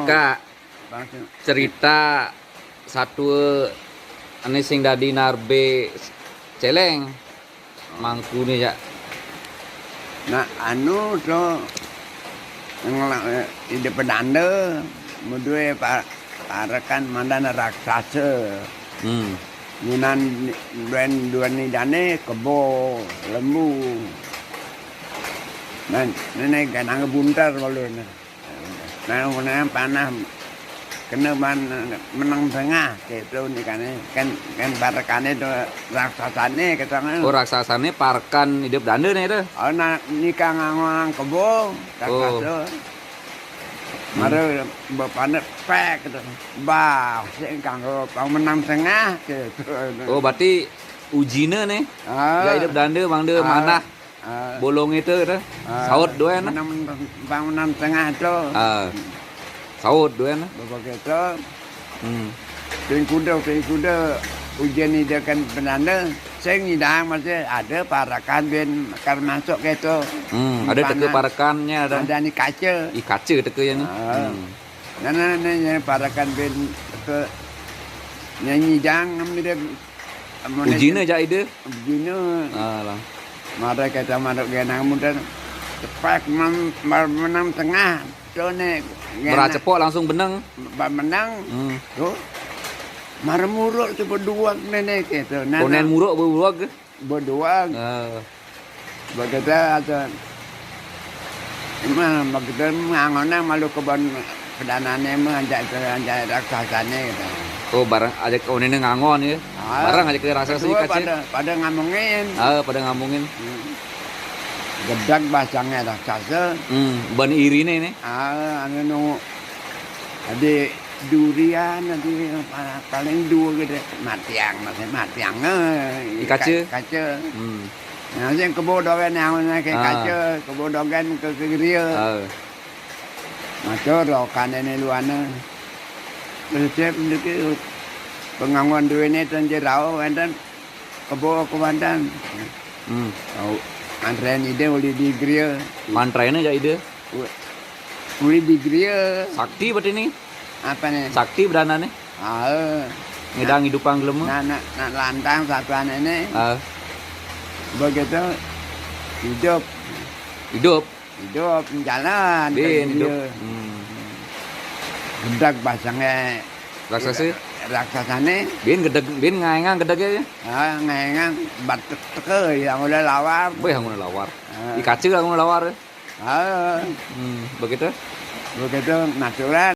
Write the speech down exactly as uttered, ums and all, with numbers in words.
Kak, cerita satua ané sing dadi narbé céléng, mangkuné, Jak. Nah, anu to, ngla-, Ida Pedanda, madué pa-, parekan mandan raksasa. Hmm. Nginan duén, duén idané kebo, lembu. Nah, néné ganang bunter waluna. Nah, kemudian panah kena ban menang tengah gitu nikané. Kan, kan parekané to raksasané gitu kan. Oh, raksasané parekan Ida Pedanda né to. Oh, nah, nika nganggo kebo, raksasa. Hmm. Mara bapakné pek gitu. Bah, sing kanggo pang menang tengah gitu. Oh, berarti ujiné né. Ah. Ya, Ida Pedanda mangda manah. Ah. Bolong itu, gitu. Ah. Saut duén. Menang, menang, menang tengah to. Ah. Saut duén. Bapak gitu. Hmm. Sing kuda, sing kuda, ujian Ida Pedanda, sing nyidang masih ada parekan bin kar masuk gitu. Hmm, ada teka parekannya ada. Ada ni kaca. Ih, kaca teka yang ni. Ah. Hmm. Nah, nah, nah, yang parekan bin ke nyanyi jang mirip Ujiné, Jak, Ida. Ujiné. Alah. Mara kita mara ganang muda. Cepat men-, men-, menang tengah. To né ganang. Meracepok langsung benang. Ba-, menang. Hmm. To. Mara muruk to beduag néné gitu. Nah, konen nah. Muruk beduag. Beduag. Ah. Begitu aja. Emang begitu ngangonnya malu kebon pedanané mah ajak, ajak raksasané gitu. Oh, bareng ajak konéné ngangon ya. Ah, bareng ajak raksasa kedua kaca. Pada, pada ngomongin. Ah, pada ngomongin. Hmm. Gedeg basangnya raksasa. Hmm, ban iriné né. Ah, anu nu ada durian nanti pa-, paling dua gitu. Matiang, masih matiang. Eh, di kaca. Ka-, kaca. Hmm. Nah, sing kebo dogén yang mana ke kaca, kebo dogén ke, ke geria. Ah. Matur lo kané né luana. Resep niki pengangon duwéné ten jerao wénten kebo kewanten. Hmm. Au, mantrain Ida uli di geria. Mantrainé ya Ida. U-, uli di geria. Sakti berarti ini. Apa nih? Sakti beranané. Ah. Ngidang hidupang gelema. Nah, nah, nah, lantang satuan ini. Ah. Begitu hidup. Hidup. Hidup jalan. Bin hidup. Hmm. Gedeg basangnya. Raksasa. Raksasané. Bin gedeg, bin ngaéngang gedeg ya. Ah, ngaéngang batuk teke yang udah lawar. Wih, yang udah lawar. Ah. Di kaca yang udah lawar. Ah. Hmm, begitu. Begitu natural.